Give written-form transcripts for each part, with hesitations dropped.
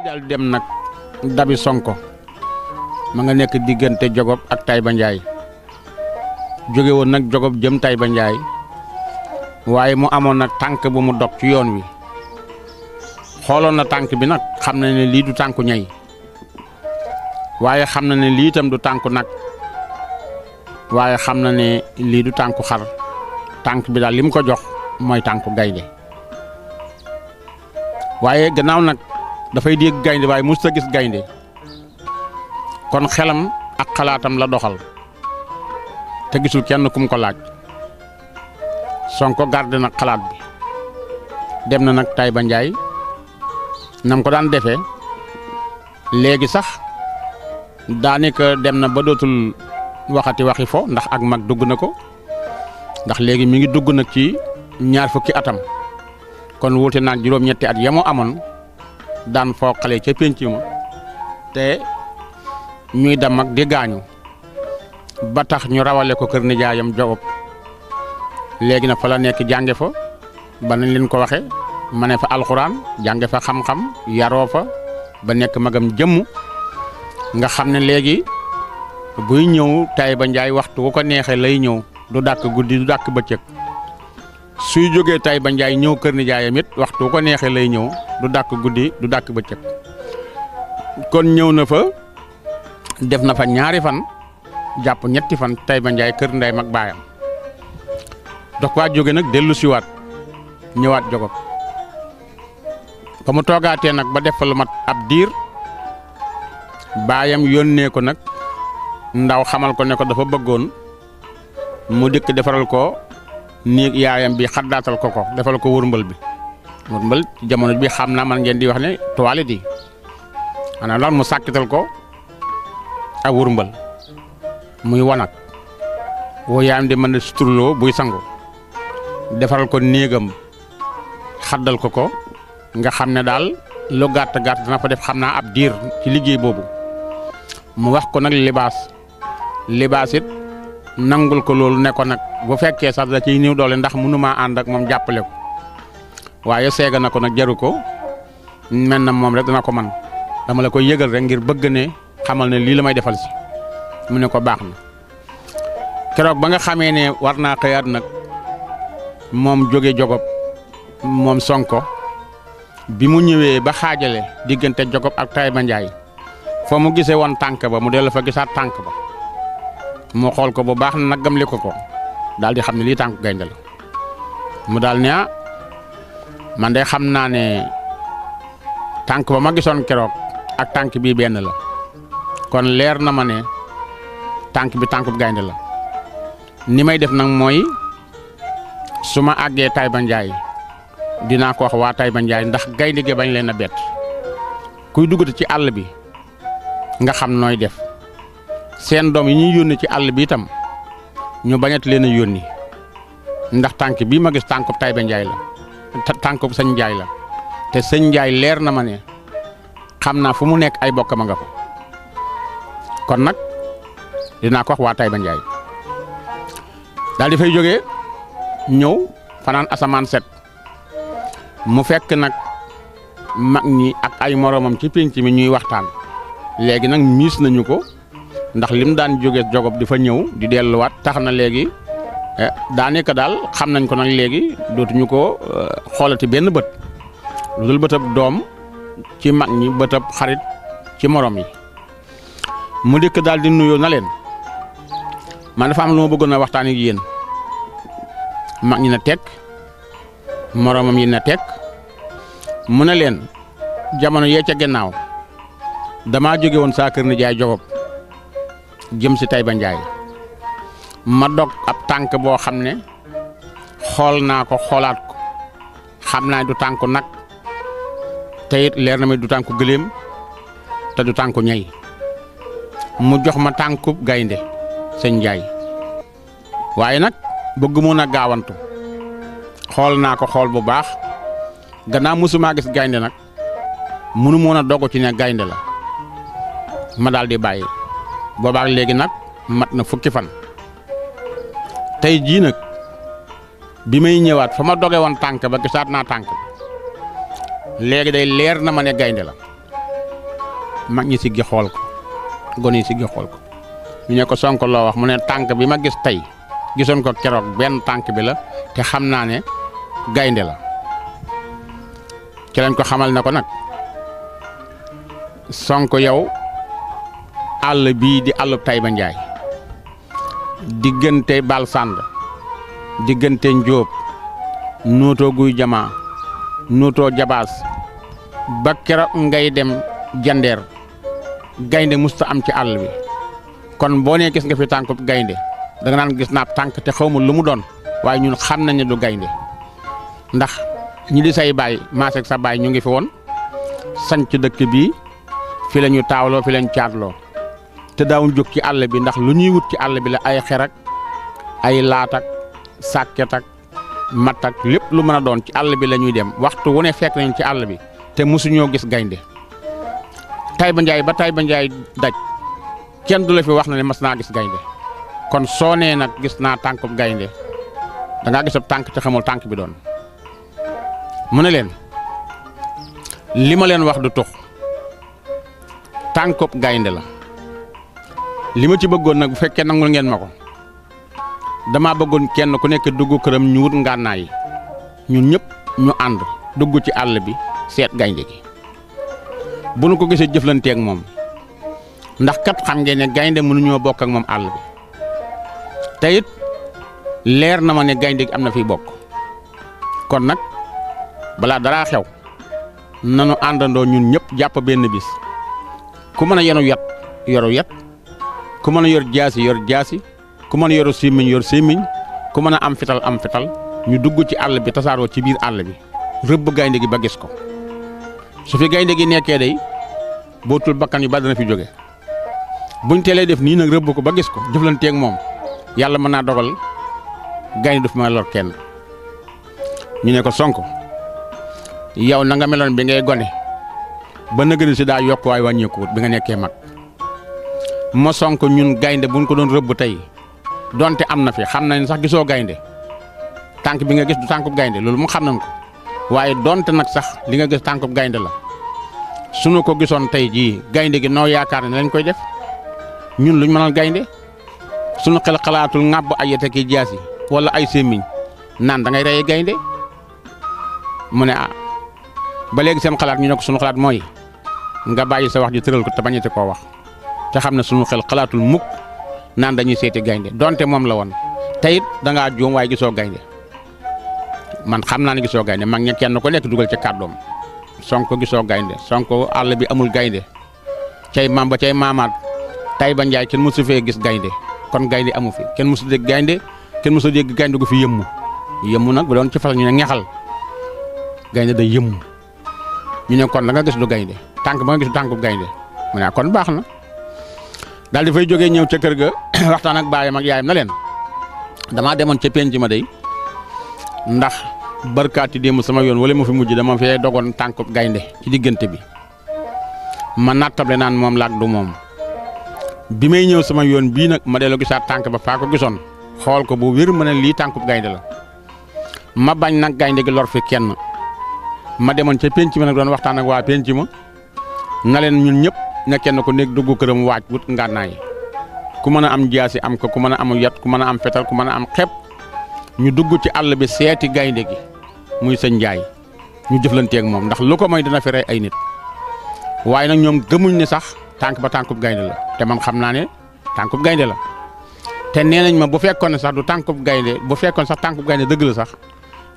daal dem nag dabi Sonko ma nga nekk diggante Jogob ak Taïba Ndiaye jóge woon nag Jogob jëm Taïba Ndiaye waaye mu amoon nag tànk bu mu dog ci yoon wi xooloon na tànk bi nag xam na ne lii du tànku ñay waaye xam na ne lii itam du tànku nag waaye xam na ne lii du tànku xar tànk bi daal li mu ko jox mooy tànku gaynde waaye gannaaw nag dafay dégg gaynde waaye mosut a gis gaynde kon xelam ak xalaatam la doxal te gisul kenn kum ko laaj Sonko garde nag xalaat bi dem na nag Taïba Ndiaye nam ko daan defee léegi sax daanaka dem na ba dootul waxati waxi fo ndax ak mag dugg na ko ndax léegi mi ngi dugg nag ci 20 fukki atam kon wuute naag juróom-ñetti at yamoo amoon daan foo xale ca pénc ma te ñuy dem ak di gaañu ba tax ñu rawale ko kër nijaayam Jogob léegi nag fa la nekk jànge fa ba nañ leen ko waxe ma ne fa alxuraan jànge fa xam-xam yaroo fa ba nekk magam jëmm nga xam ne léegi buy ñëw Taïba Ndiaye waxtu wu ko neexee lay ñëw du dàkk guddi du dàkk bëccëg suy jógee Taïba Ndiaye ñëw kër nijaayam it waxtu wu ko neexee lay ñëw du dàkk guddi du dàkk bëccëg kon ñëw na fa def na fa 2 fan jàpp 3 fan Taïba Ndiaye kër ndeyam ak baayam dox waa jóge nag dellu siwaat ñëwaat Jogob ba mu toogaatee nag ba def fa lu mat ab diir baayam yónnee ko nag ndaw xamal ko ne ko dafa bëggoon mu dikk defaral ko nii yaayam bi xaddaatal ko defal ko wërmbal bi wërmbal ci jamono bi xam naa man ngeen di wax ne toilette yi xanaa loolu mu sàkkital ko ak wërmbal muy wanag woo yaayam di mën a suturloo buy sangu defaral ko néegam xaddal ko nga xam ne daal lu gàtt dana fa def xam naa ab diir ci liggéey boobu mu wax ko nag libaas it nangul ko loolu ne ko nag bu fekkee sax da ciy néew doole ndax mënumaa ànd ak moom jàppale ko waaye seega na ko nag jaru ko mel na moom rek dana ko man dama la koy yëgal rek ngir bëgg ne xamal ne lii la may defal si mu ne ko baax na keroog ba nga xamee ne war naa xëyaat nag moom jóge Jogob moom Sonko bi mu ñëwee ba xaajale diggante Jogob ak Taïba Ndiaye foo mu gisee woon tànk ba mu dellu fa gisaat tànk ba mu xool ko bu baax na naggam li ko daal di xam ne lii tànk gaynde la mu daal ne man de xam naa ne tànk ba ma gisoon keroog ak tànk bii benn la kon leer na ma ne tànk bi tànk gaynde la ni may def nag mooy su ma àggee Taïba Ndiaye dinaa ko wax waa Taïba Ndiaye ndax gaynde gi bañ leen a bett kuy duggati ci àll bi nga xam nooy def seen doom yi ñuy yónni ci àll bi itam ñu bañat leen a yónni ndax tànk bii ma gis tànkub Taïba Ndiaye la tànkub sëñ Ndiaye la te sëñ Ndiaye leer na ma ne xam naa fu mu nekk ay bokkam a nga fa kon nag dinaa ko wax waa Taïba Ndiaye daal di fay jógee ñëw fanaan asamaan set mu fekk nag mag ñi ak ay moromam ci pénc mi ñuy waxtaan léegi nag miis nañu ko ndax lim daan jóge Jogob di fa ñëw di delluwaat tax na léegi daanaka daal xam nañ ko nag léegi dootuñu ko xoolati benn bët lu dul bëtëb doom ci mag ñi bëtëb xarit ci morom yi mu dikk daal di nuyoo na leen man dafa am lu ma bëggoon a waxtaan ak yéen mag ñi na teg moromam yi na teg mu ne leen jamono yee ca gannaaw damaa jóge woon saa kër nijaay Jogob jëm si Taïba Ndiaye ma dog ab tànk boo xam ne xool naa ko xoolaat ko xam naa du tànku nag te it leer na ma du tànku gëléem te du tànku ñay mu jox ma tànkub gaynde sëñ Ndiaye waaye nag bëgg mun a gaawantu xool naa ko xool bu baax gannaaw mësumaa gis gaynde nag mënu moon a dogu ci ne gaynde la ma daal di bàyyi boobaak léegi nag mat na fukki fan tey jii nag bi may ñëwaat fa ma doge woon tànk ba gisaat naa tànk léegi day leer na ma ne gaynde la mag ñi siggi xool ko gone yi siggi xool ko ñu ne ko Sonko loo wax mu ne tànk bi ma gis tey gisoon ko keroog benn tànk bi la te xam naa ne gaynde la ci lañ ko xamal ne ko nag Sonko yow àll bii di àllub Taïba Ndiaye diggante Balsand diggante Njóob nootoo guy jamaa nootoo jabaas ba keroog ngay dem jandeer gaynde musta am ci àll bi kon boo nee gis nga fi tànkub gaynde danga naan gis naa tànk te xawma lu mu doon waaye ñun xam nañ ne du gaynde ndax ñi di say baay maaseeg sa baay ñu ngi fi woon sanc dëkk bii fi la ñu taawloo fi lañ caatloo te daawuñ jóg ci àll bi ndax lu ñuy wut ci àll bi la ay xerak ay laatak sàkket ak matt ak lépp lu mën a doon ci àll bi la ñuy dem waxtu wu ne fekk nañ ci àll bi te mosuñoo gis gaynde Taïba Ndiaye ba Taïba Ndiaye daj kenn du la fi wax na ne mas naa gis gaynde kon soo nee nag gis naa tànkub gaynde dangaa gis ab tànk te xamul tànk bi doon mu ne leen li ma leen wax du tux tànkub gaynde la li ma ci bëggoon nag bu fekkee nangul ngeen ma ko dama bëggoon kenn ku nekk dugg këram ñu wut ngànnaay yi ñun ñëpp ñu ànd dugg ci àll bi seet gaynde gi bu nu ko gisee jëflanteeg moom ndax kat xam ngeen ne gaynde mënuñoo bokk ak moom àll bi te it leer na ma ne gaynde gi am na fiy bokk kon nag balaa daraa xew nanu àndandoo ñun ñëpp jàpp benn bis ku mën a yenu yat yoru yat ku mën a yor jaasi yor jaasi ku mën a yoru sémmiñ yor sémmiñ ku mën a am fital ñu dugg ci àll bi tasaaroo ci biir àll bi rëbb gaynde gi ba gis ko su fi gaynde gi nekkee day bootul bakkan yu ba dana fi jóge buñ teelee def nii nag rëbb ko ba gis ko jëflanteeg moom yàlla mën naa dogal gaynde du fi ma lor kenn ñu ne ko Sonko yow na nga meloon bi ngay gone ba nëgëni si daa yokk waay wàññeekuwut bi nga nekkee mag ma Sonko ñun gaynde buñ ko doon rëbb tey donte am na fi xam nañ sax gisoo gaynde tànk bi nga gis du tànkub gaynde loolu mu xam nañ ko waaye donte nag sax li nga gis tànkub gaynde la sunu ko gisoon tey jii gaynde gi noo yaakaar ne lañ koy def ñun luñ mënal gaynde sunu xel xalaatul ŋàbb ay yete ki jaasi wala ay sémmiñ naan da ngay reye gaynde mu ne ba léegi seen xalaat ñu ne ko sunu xalaat mooy nga bàyyi sa wax ji tëral ko te bañati koo wax te xam ne sunu xel xalaatul mukk naan dañuy seeti gaynde donte moom la woon te it da ngaa juum waaye gisoo gaynde man xam naa ne gisoo gaynde mag ña kenn ko nekk dugal ci kàddoom Sonko gisoo gaynde Sonko àll bi amul gaynde cay maam ba cay maamaat Taïba Ndiaye kenn mësu fee gis gaynde kon gaynde amu fi kenn mësu dégg gaynde kenn mësu dégg gaynde gu fi yëmmu nag bu doon ci fas ñu ne ñaxal gaynde day yëmmu ñu ne kon la nga gis du gaynde tànk ba nga gis du tànkub gaynde mu ne kon baax na daal di fay jógee ñëw ca kër ga waxtaan ak baayam ak yaayam na leen damaa demoon ca penc ma day ndax barkaati démb sama yoon wala mu fi mujj dama fee dogoon tànkub gaynde ci diggante bi ma nattable naan moom laak du moom bi may ñëw sama yoon bii nag ma delloo gisaat tànk ba faa ko gisoon xool ko bu wér ma ne lii tànkub gaynde la ma bañ nag gaynde gi lor fi kenn ma demoon ca penc ma nag doon waxtaan ak waa penc ma na leen ñun ñëpp na kenn ko nekk dugg këram waaj wut ngànnaay ku mën a am jaasi am ko ku mën a am yat ku mën a am fetal ku mën a am xepp ñu dugg ci àll bi seeti gaynde gi muy sëñ Njaay ñu jëflanteeg moom ndax lu ko mooy dina fi rey ay nit waaye nag ñoom gëmuñ ne sax tànk ba tànkub gaynde la te man xam naa ne tànkub gaynde la te nee nañ ma bu fekkoon ne sax du tànkub gaynde bu fekkoon sax tànkub gaynde dëgg la sax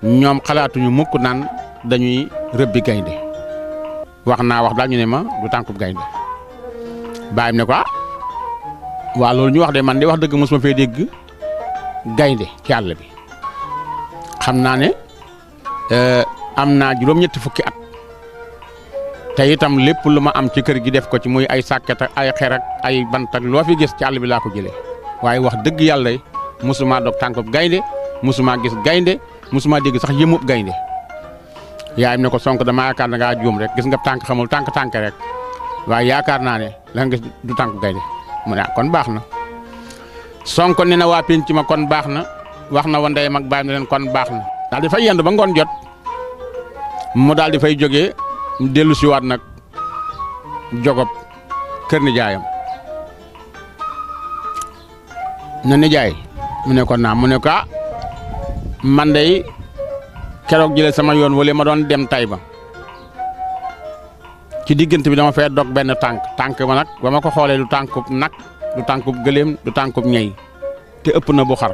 ñoom xalaatuñu mukk naan dañuy rëbbi gaynde wax naa wax daal ñu ne ma du tànkub gaynde bàyyim ne ko waa loolu ñu wax de man di wax dëgg mosuma fee dégg gaynde ci àll bi xam naa ne am naa juróom-ñetti fukki at te itam lépp lu ma am ci kër gi def ko ci muy ay sàkket ak ay xer ak ay bant ak loo fi gis ci àll bi laa ko jëlee waaye wax dëgg yàlla mosuma dog tànkub gaynde mosuma gis gaynde mosuma dégg sax yëmub gaynde yaayam ne ko Sonko dama yaakaar na ngaa juum rek gis nga tànk xamul tànk rek waaye yaakaar naa ne la nga gis du tànk gaynde mu ne kon baax na Sonko ne na waa penc ma kon baax na wax na wa ndeyam ak baayam ne leen kon baax na daal di fay yendu ba ngoon jot mu daal di fay jógee dellu siwaat nag jogob kër nijaayam na nijaay mu ne ko naam mu ne ko man day keroog jëlee sama yoon wala ma doon dem Tayba ci diggante bi dama fay dog benn tànk ba nag ba ma ko xoolee du tànkub nag du tànkub gëléem du tànkub ñey te ëpp na bu xar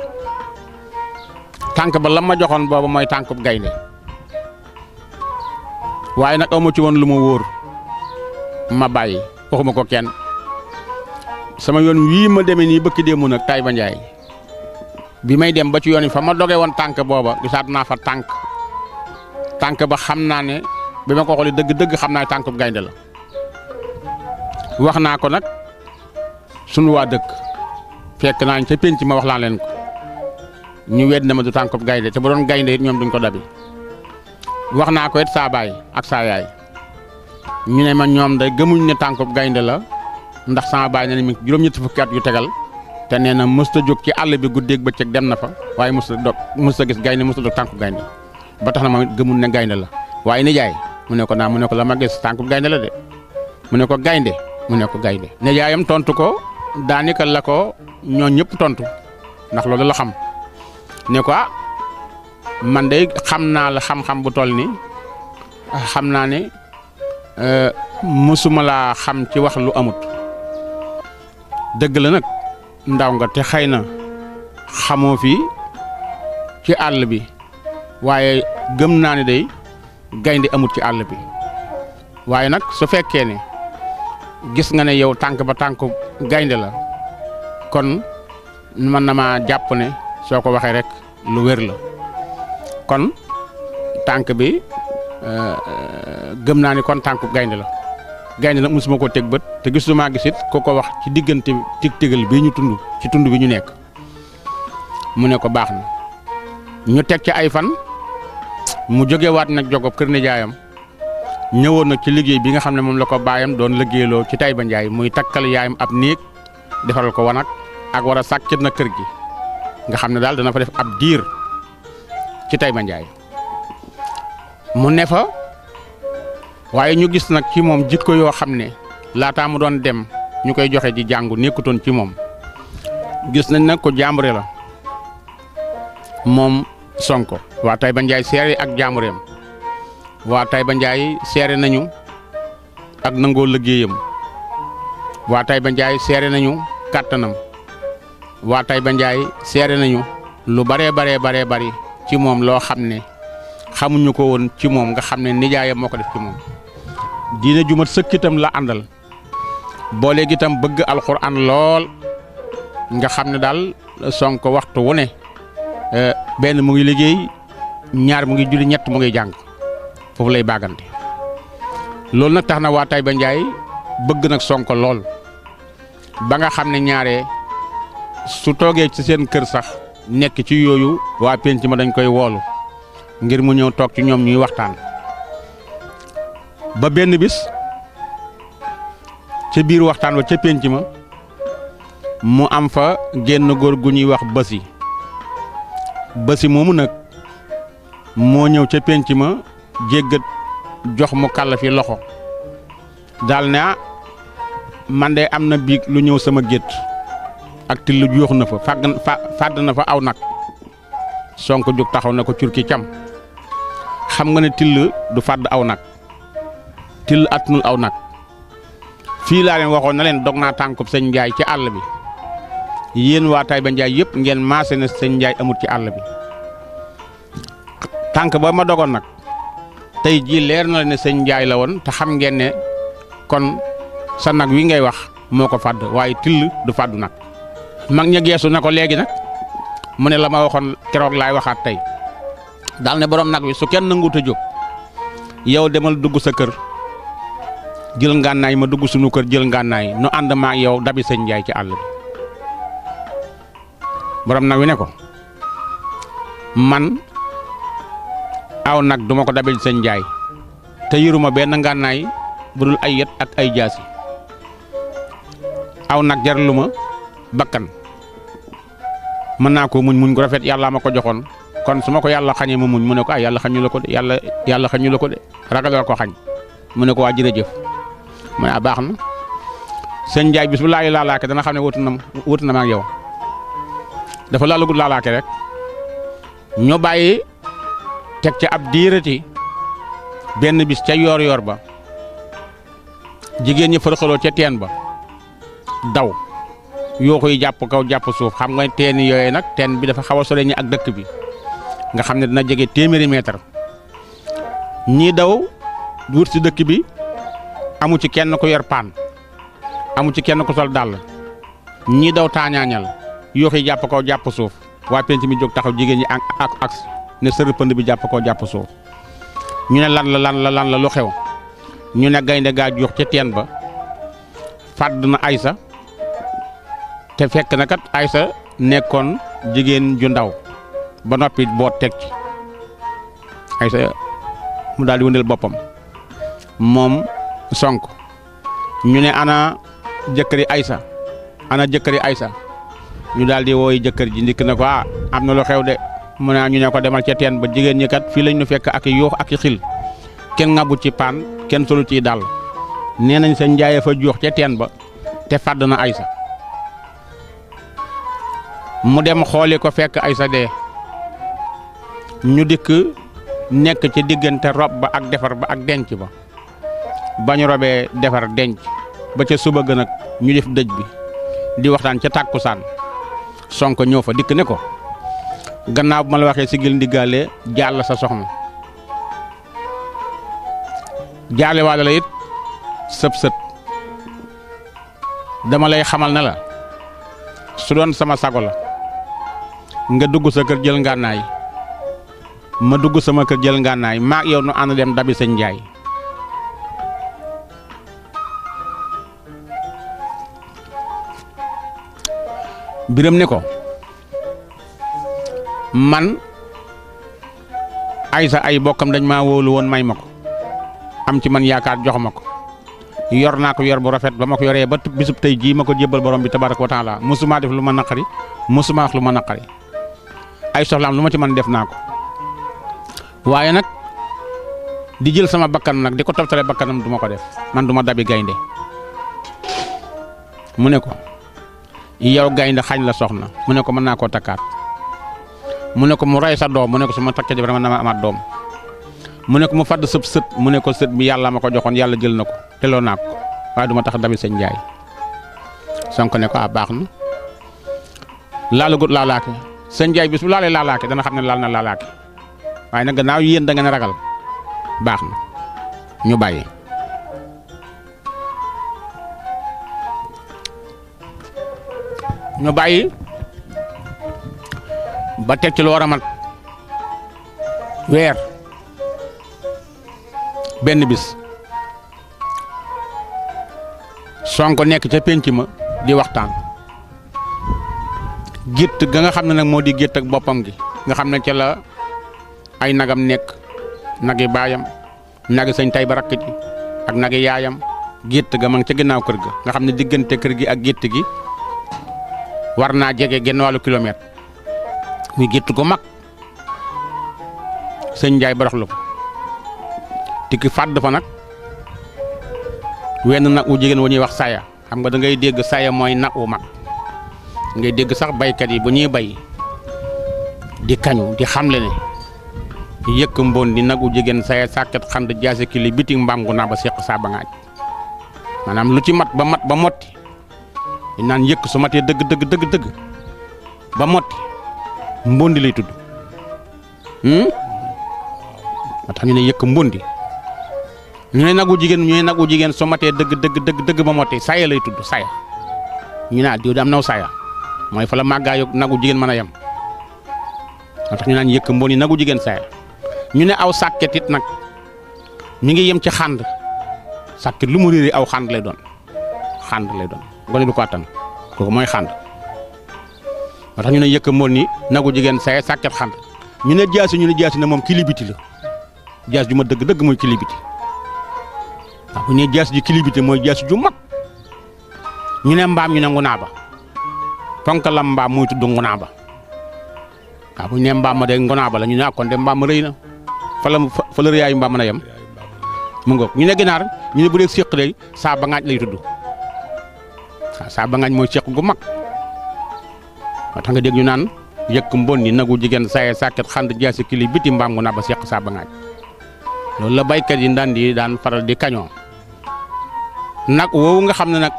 tànk ba lam ma joxoon booba mooy tànkub gaynde waaye nag amu ci woon lu ma wóor ma bàyyi waxuma ko kenn sama yoon wii ma demee nii bëkki démb nag Tayba Njaay bi may dem ba ci yoon yi fa ma doge woon tànk booba gisaat naa fa tànk ba xam naa ne bi ma ko xoolee dëgg xam naa tànkub gaynde la wax naa ko nag sunu waa dëkk fekk naa ca penc ma wax laa leen ko ñu wedd na ma du tànkub gaynde te bu doon gaynde it ñoom duñ ko dabi wax naa ko it saa baay ak saa yaay ñu ne ma ñoom day gëmuñ ne tànkub gaynde la ndax sama baay ne mi juróom-ñetti fukki at yu tegal te nee na mësta jóg ci àll bi guddeeg bëccëg dem na fa waaye mësta gis gaynde mësta dog tànkub gaynde ba tax na ma gëmul ne gaynde la waaye nijaay mu ne ko naa mu ne ko la ma gis tànkub gaynde la de mu ne ko gaynde mu ne ko gaynde nijaayam tontu ko daanaka la ko ñoo ñëpp tontu ndax loolu la xam ne ko man de xam naa la xam-xam bu toll ni xam naa ne mësuma laa xam ci wax lu amut dëgg la nag ndaw nga te xëy na xamoo fi ci àll bi waaye gëm naa ne day gaynde amut ci àll bi waaye nag su fekkee ne gis nga ne yow tànk ba tànku gaynde la kon mën na maa jàpp ne soo ko waxee rek lu wér la kon tànk bi gëm naa ni kon tànku gaynde la gaynde nag mosuma ko teg bët te gisuma gisit ko wax ci diggante tig-tigal bii ñu tund ci tund bi ñu nekk mu ne ko baax na ñu teg ci ay fan mu jógewaat nag jogob kër nijaayam ñëwoon nag ci liggéey bi nga xam ne moom la ko baayam doon liggéeyloo ci Tayba Njaay muy takkal yaayam ab néeg defaral ko wanag ak war a sàkkit na kër gi nga xam ne daal dana fa def ab diir ci Tayba Njaay mu ne fa waaye ñu gis nag ci moom jikko yoo xam ne laataa mu doon dem ñu koy joxe ji jàngu nekkutoon ci moom gis nañ nag ko jàmbure la moom Sonko waa Tayba Njaay seere ak jàmbureem waa Tayba Njaay seere nañu ak nangoo liggéeyam waa Tayba Njaay seere nañu kàttanam waa Tayba Njaay seere nañu lu baree bari ci moom loo xam ne xamuñu ko woon ci moom nga xam ne nijaayam moo ko def ci moom diine jumat sëkkitam la àndal boole gi itam bëgg alxuraan lool nga xam ne daal Sonko waxtu wu ne benn mu ngi liggéey ñaar mu ngi julli ñett mu ngi jàng foofu lay baagante loolu nag tax na waa Tayba Njaay bëgg nag Sonko lool ba nga xam ne ñaare su toogee ci seen kër sax nekk ci yooyu waa penc ma dañ koy woolu ngir mu ñëw toog ci ñoom ñuy waxtaan ba benn bis ca biir waxtaan wa ca penc ma mu am fa génn góor gu ñuy wax bësi moomu nag moo ñëw ca penc ma jéggat jox mu kàll fi loxo daal ne man de am na biig lu ñëw sama gétt ak till juux na fa fàdd na fa aw nag Sonko jóg taxaw na ko curki cam xam nga ne till du fàdd aw nag till atnul aw nag fii laa leen waxoon na leen dog naa tànkub sëñ Njaay ci àll bi yéen waa Tayba Njaay yëpp ngeen maase na sëñ Njaay amut ci àll bi tànk ba ma dogoon nag tey jii leer na la ne sëñ Njaay la woon te xam ngeen ne kon sa nag wi ngay wax moo ko fàdd waaye till du fàddu nag mag ña geesu na ko léegi nag mu ne la ma waxoon keroog laay waxaat tey daal ne borom nag wi su kenn nanguut a jóg yow demal dugg sa kër jël ngànnaay ma dugg suñu kër jël ngànnaay nu ànd ma ak yow dabi sëñ Njaay ci àll bi borom nag wi ne ko man aw nag duma ko dabil sëñ Njaay te yëruma benn ngànnaay bu dul ay yet ak ay jaasi aw nag jaraluma bakkan mën naa ko muñ gu rafet yàlla ma ko joxoon kon su ma ko yàlla xañee ma muñ mu ne ko yàlla xañu la ko de yàlla xañu la ko de ragal la ko xañ mu ne ko waa jërëjëf mu ne baax na sëñ Njaay bis bu laay laalaake dana xam ne wutu na ma ak yow dafa laalugul laalaake rek ñu bàyyi teg ca ab diirati benn bis ca yoor ba jigéen ñi fërxaloo ca teen ba daw yoo koy jàpp kaw jàpp suuf xam nga teen yooyu nag teen bi dafa xaw a sore ñi ak dëkk bi nga xam ne dina jege téeméeri mètre ñii daw wut si dëkk bi amu ci kenn ku yor paan amu ci kenn ku sol dàll ñii daw taañaañal yoo koy jàpp kaw jàpp suuf waa penc mi jóg taxaw jigéen ñi ak ne sër pënd bi jàpp kaw jàpp suuf ñu ne lan la lu xew ñu ne gaynde gaa jox ca teen ba fàdd na Aysa te fekk na kat Aysa nekkoon jigéen ju ndaw ba noppi boot teg ci Aysa mu daal di wëndeel boppam moom Sonko ñu ne ana jëkkëri Aysa ñu daal di wooyi jëkkër ji ndikk na ko am na lu xew de mu ne ñu ne ko demal ca teen ba jigéen ñi kat fii lañ ñu fekk ak yuux ak xil kenn ngabut ci paan kenn solu ciy dàll nee nañ sa njaay fa juux ca teen ba te fàdd na Aysa mu dem xooli ko fekk Aysa dee ñu dikk nekk ci diggante rob ba ak defar ba ak denc ba bañu robee defar denc ba ca suba gën ak ñu def dëj bi di waxtaan ca tàkkusaan Sonko ñëw fa dikk ne ko gannaaw bu ma la waxee sigil ndiggaale jaal sa soxna jaale waale la it sët dama lay xamal ne la su doon sama sago la nga dugg sa kër jël ngànnaay ma dugg sama kër jël ngànnaay maa yow nu ànd dem dabi sëñ Njaay biram ne ko man Aysa ay bokkam dañ maa wóolu woon may ma ko am ci man yaakaar jox ma ko yor naa ko yor bu rafet ba ma ko yoree ba bisub tey jii ma ko jébbal borom bi tabaraka wa taala mosuma def lu ma naqari mosuma wax lu ma naqari ay soxlaam lu ma ci mën def naa ko waaye nag di jël sama bakkan nag di ko toftale bakkanam du ma ko def man du ma dabi gaynde mu ne ko yow gaynde xañ la soxna mu ne ko mën naa koo takkaat mu ne ko mu rey sa doom mu ne ko su ma takkee jabar mën na ma amaat doom mu ne ko mu fàdd sëb sët mu ne ko sët bi yàlla ma ko joxoon yàlla jël na ko teloo naa ko waaye du ma tax dabi sëñ Njaay Sonko ne ko baax na laalagut laalaake sëñ Njaay bis bu laalee laalaake dana xam ne laal na laalaake waaye nag gannaaw yéen da ngeen ragal baax na ñu bàyyi ba teg ci lu war a mat weer benn bis Sonko nekk ca pénc ma di waxtaan gétt ga nga xam ne nag moo di gétt ak boppam gi nga xam ne ca la ay nagam nekk nagi baayam nagi sëñ tay ba rakk ji ak nagi yaayam gétt ga ma ngi ca ginnaaw kër ga nga xam ne diggante kër gi ak gétt gi war naa jege genn wàllu kilomètre muy gétt gu mag sëñ Njaay baraxlu ko tikki fàdd fa nag wenn nag wu jigéen wu ñuy wax saya xam nga da ngay dégg saya mooy nag wu mag ngay dégg sax baykat yi bu ñuy bay di kañu di xamle ne yëkk mbon di nag wu jigéen saya sàkket xand jaase kili bitig mbaam gu naa ba seq saa ba ngaaj maanaam lu ci mat ba motti di naan yëkk su matee dëgg ba motti mbondi lay tudd moo tax ñu ne yëkk mbondi ñu ne nagu jigéen su matee dëgg ba motti saya lay tudd saya ñu naan diw di am naw saya mooy fa la màggaayu nagu jigéen mën a yem moo tax ñu naan yëkk mbondi nagu jigéen saya ñu ne aw sàkket it nag mi ngi yem ci xànd sàkket lu mu réeri aw xànd lay doon gone du ko attan kooku mooy xànd moo tax ñu ne yëkk mbondi nagu jigéen saya sàkket xànd ñu ne jaasi ne moom kilibiti la jaas ju ma dëgg mooy kilibiti waaw bu ñu nee jaas ji kilibiti mooy jaas ju mag ñu ne mbaam ñu ne ngunaaba ponkalam mbaam muy tudd ngunaaba waaw bu ñu nee mbaam ma de ngunaaba la ñu ne kon de mbaam ma rëy na fa la rëyaayu mbaam mën a yem mu ngoog ñu ne ginaar ñu ne bu dee séq lay saa ba ngaaj lay tudd Saba Ngaañ mooy ceq gu mag moo tax nga dégg ñu naan yëkk mbonni nagu jigéen saye sàkket xand jaasi kili biti mbaam gu naa ba seq Saba Ngaañ loolu la baykat yi ndandi daan faral di kañoo nag woowu nga xam ne nag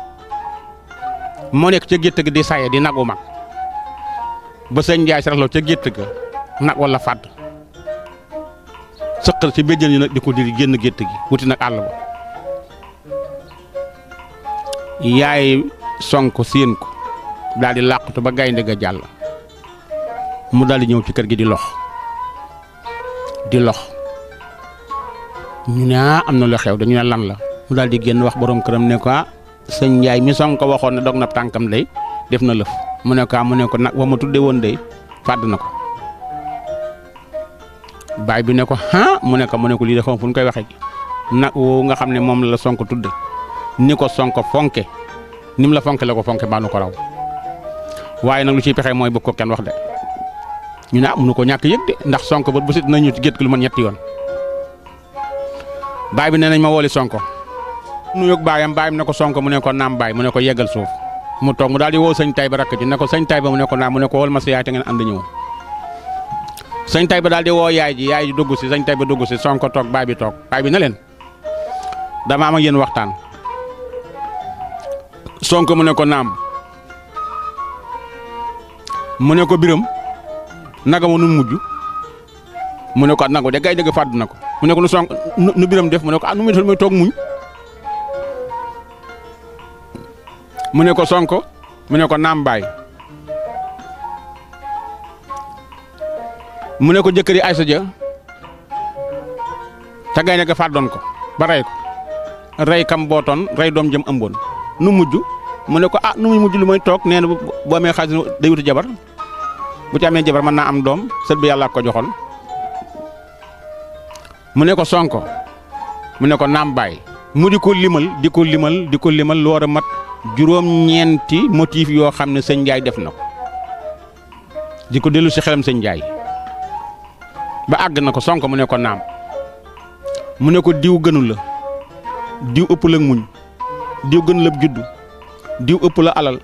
moo nekk ca gétt gi di saye di nagu mag ba sëñ Njaay saraxloo ca gétt ga nag wala fàdd sëqal ci béjjën yi nag di ko diri génn gétt gi wuti nag àll ba yaay sonk séen ko daal di làqatu ba gaynde ga jàll mu daal di ñëw ci kër gi di lox ñu ne am na lu xew dañu ne lan la mu daal di génn wax borom këram ne ko sëñ Njaay mi sonk ko waxoon ne dog na tànkam day def na lëf mu ne ko nag wa ma tudde woon day fàdd na ko baay bi ne ko mu ne ko lii de xam fu ñu koy waxee nag woowu nga xam ne moom la sonk tudde ni ko sonk fonke ni mu la fonke la ko fonke baa nu ko raw waaye nag lu ciy pexe mooy bëgg ko kenn wax de ñu ne mënu ko ñàkk yëg de ndax sonk ba bu sit nañu ci gétt gi lu man ñetti yoon baay bi nee nañ ma wooli sonko nu yëg baayam ne ko sonko mu ne ko naam baay mu ne ko yeggal suuf mu toog mu daal di woo sëñ Tayba rakk ji ne ko sëñ Tayba mu ne ko naam mu ne ko wol ma sa yaay te ngeen ànd ñëw sëñ Tayba daal di woo yaay ji dugg si sëñ Tayba dugg si sonko toog baay bi na leen dama am ak yéen waxtaan sonko mu ne ko naam mu ne ko biram naga ma nu mujj mu ne ko nagu de gay dëgg fàdd na ko mu ne ko nu biram def mu ne ko nu muy def mooy toog muñ mu ne ko sonko mu ne ko naam baay mu ne ko jëkkëri Aysa ja te gaynde ga fàddoon ko ba rey ko rey kam bootoon rey doom jëm ëmboon nu mujj mu ne ko nu muy mujj lu may toog nee na bu amee xaalis day wuti jabar bu ci amee jabar mën naa am doom sët bi yàlla ko joxoon mu ne ko sonko mu ne ko naam baay mu di ko limal lu war a mat juróom-ñeenti motif yoo xam ne sëñ Njaay def na ko di ko dellu si xelam sëñ Njaay ba àgg na ko sonko mu ne ko naam mu ne ko diw gënu la diw ëpp la muñ diw gënu la juddu diw ëpp la alal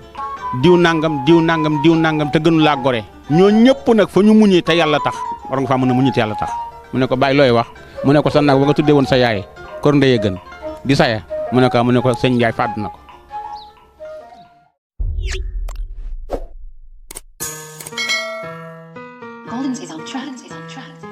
diw nangam te gënu laa gore ñoo ñëpp nag fa ñu muñee te yàlla tax war nga faa mën a muñee te yàlla tax mu ne ko bàyyi looy wax mu ne ko sa nag ba nga tuddee woon sa yaay kor ndeye gën di saya mu ne ko sëñ Njaay fàdd na ko. Golden is on track.